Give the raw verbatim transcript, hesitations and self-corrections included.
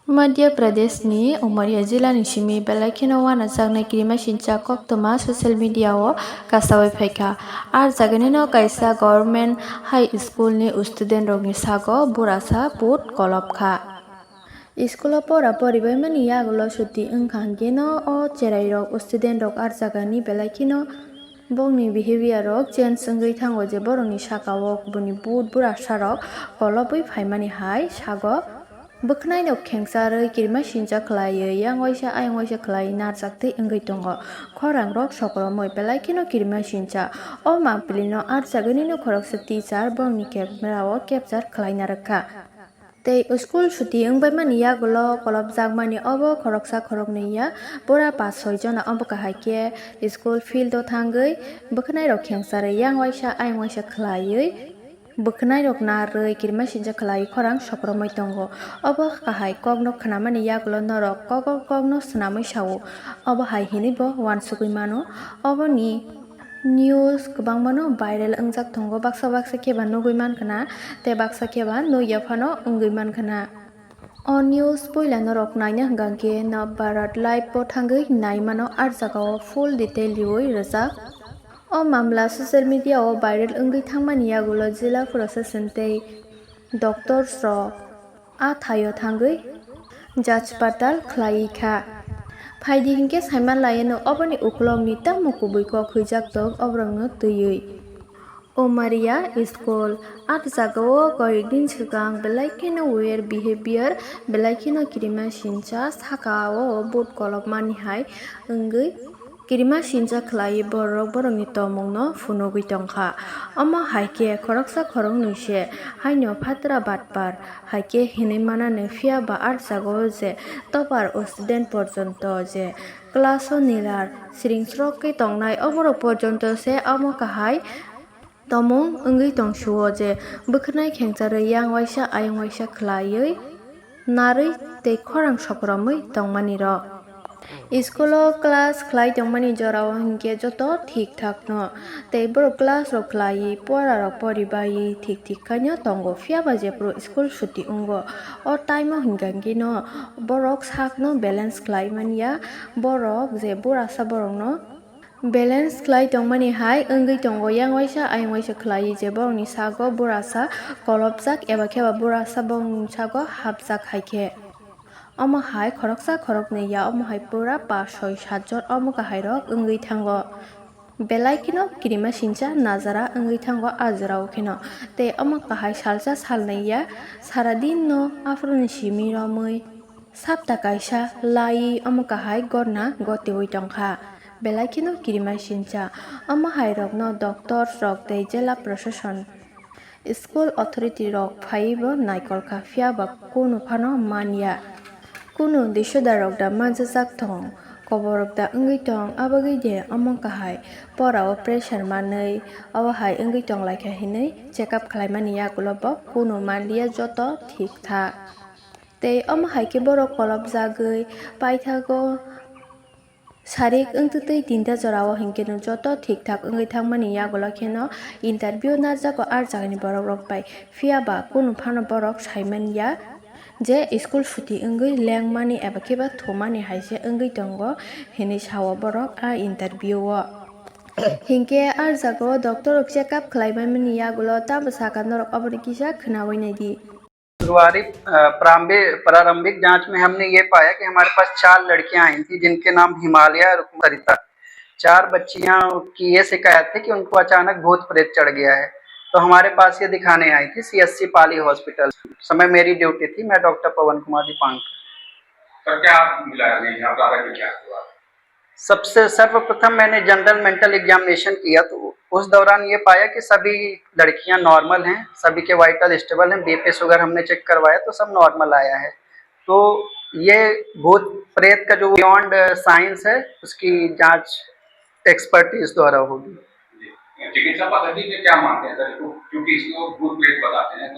Madhya Pradeshni Umaria jilani simi belai kheno wanajaknai kirimasingcha koktwma social media-o kasaui phaikha. Ar jaganino kaisa government high school-ni student-rokni sago burasa put kolop kha. School-o pora poribaimani yagulo chuti wngkha hwnkhe no o cherairok student-rok ar jagani belai kheno bongni behavior-rok change wngwi thango je borokni saka-o kubuni but burasarok kolobwi phaimani hai sago. Bwkhwnairok khengcharwi kirimasingcha khlaiwi yang waisa ayang waisa khlaiwi narwk twi wngwi tongo. Khorangrok sokromwi belai kheno kirimasingcha. O mapilino ar jaganino khoroksa teacher bongni camera-o capture khlaina rwkha. Tei school chuti wngbaimani yagulo kolopjakmani obo khoroksa khoroknwi ya, pura pash soi jona obo kahai khe school field-o thangwi bwkhwnairok khengcharwi yang waisa ayang waisa khlaiwi bwkhwnairok narwi kirimasingcha khlaiwi khorang sokromwi tongo. Obo kahai kokno khnamani yagulo norok kogo kokno swnamwi sao, obo hai hinwi bo uansugwi mano. Oboni news kwbangmano viral wngjak tongo, baksa baksa khe ba nugwi mankha na, tei baksa khe ba nukya phano wngwi mankha na. O news puila norok naina hwnkha khe Navbharat Live-o thangwi nai mano, ar jagao full detail riui rwjak. O mamla social media-o viral wngwi thangmani yagulo jila proshashan tei doctors-rok a thaio thangwi jachpatal khlaiwi kha. Phaidi hinkhe saima laiano oboni ukulokni tamo kubui kok huijak tok oborokno twiwi. Umaria school, ah jagao koyek din swkang belai kheno weird behavior, belai kheno kirimasingcha saka-o but kolopmani hai wngwi kirimasingcha khlaiwi borok borokni tongmungno phunugwi tongkha. Omo hai khe khoroksa khoroknwi se haino phatra batpar hai khe hinwi mananw, phiya ba ah jagao je topper student porjonto je class-o nilar siringsrok khe tongnai, oborok porjonto se omo kahai tomung wngwi tongsuo je bwkhwnai khengcharwi yang waisa ayang waisa khlaiwi narwi tei khorang sokromwi tongmani rok. School-o class khlai tongmani jorao hinkhe joto thik thak no, tei borok class rok khlaiwi pora rok poribai thik thik khaino tongo, phiya ba jephru school chuti wngo, o time-o hinkha hinkhe no borok sakno balance khlai manya, borok je burasa borokno balance khlai tongmani hai wngwi tongo, yang waisa ayang waisa khlaiwi je borokni sago burasa kolopjak eba khe ba burasa borokni sago hapjak hai khe. Omo hai khoroksa khoroknwi ya, omo hai pura pash soi sat jon omo kahairok wngwi thango. Belai kheno kirimasingcha najara wngwi thango ah jorao kheno. Tei omo kahai salsa salnwi ya, saradinno aphuruni simi romwi sapta kaisa laiwi omo kahai gorna gotiwi tongkha. Belai kheno kirimasingcha omo hairokno doctors rok tei jela proshashan school authority rok phaiwi bo naikol kha, phiya ba kunu phano man ya. Kunu disoda rok da manjajak thong, kobor rok da wngwi tong, abagwi de omo kahai pora o pressure manwi, obo hai wngwi tong lai kha hinwi check up khlai mani yagulo bo kunu man liya, joto thik thak. Tei omo hai khe borok kolop jagwi paithago. Sarik wngtwtwi tinta jorao hinkhe no joto thik thak wngwi thangmani yagulo kheno interview narwkjago ah jagani borok rok bai, phiya ba kunu phano borok sai man ya je school chuti wngwi lengmani eba khe ba thumani hai se wngwi tongo hinwi sao borok ah interview o. Hinkhe ah jagao doctor rok check up khlai mani yagulo tamo saka norok oboni kisa khnaui naidi. शुरुआती अ, प्रारंभि-, प्रारंभिक जांच में हमने ये पाया कि हमारे पास चार लड़कियां आई थी जिनके नाम हिमालय, रुक्म, सरिता। चार बच्चियां की ये शिकायत थी कि उनको अचानक भूत प्रेत चढ़ गया है, तो हमारे पास ये दिखाने आई थी सीएससी पाली हॉस्पिटल। उस समय मेरी ड्यूटी थी, मैं डॉक्टर पवन कुमार दीपांकर। सर, क्या मिला है यहाँ प्रारंभिक जांच के बाद? सबसे सर्वप्रथम मैंने जनरल मेंटल एग्जामिनेशन किया, तो उस दौरान ये पाया कि सभी लड़कियां नॉर्मल हैं, सभी के वाइटल स्टेबल हैं। बीपी शुगर हमने चेक करवाया तो सब नॉर्मल आया है। तो ये भूत प्रेत का जो बियॉन्ड साइंस है, उसकी जांच एक्सपर्टीज द्वारा होगी। चिकित्सा पद्धति में क्या मानते हैं सर? क्यों-, क्योंकि इसको भूत प्रेत बताते हैं।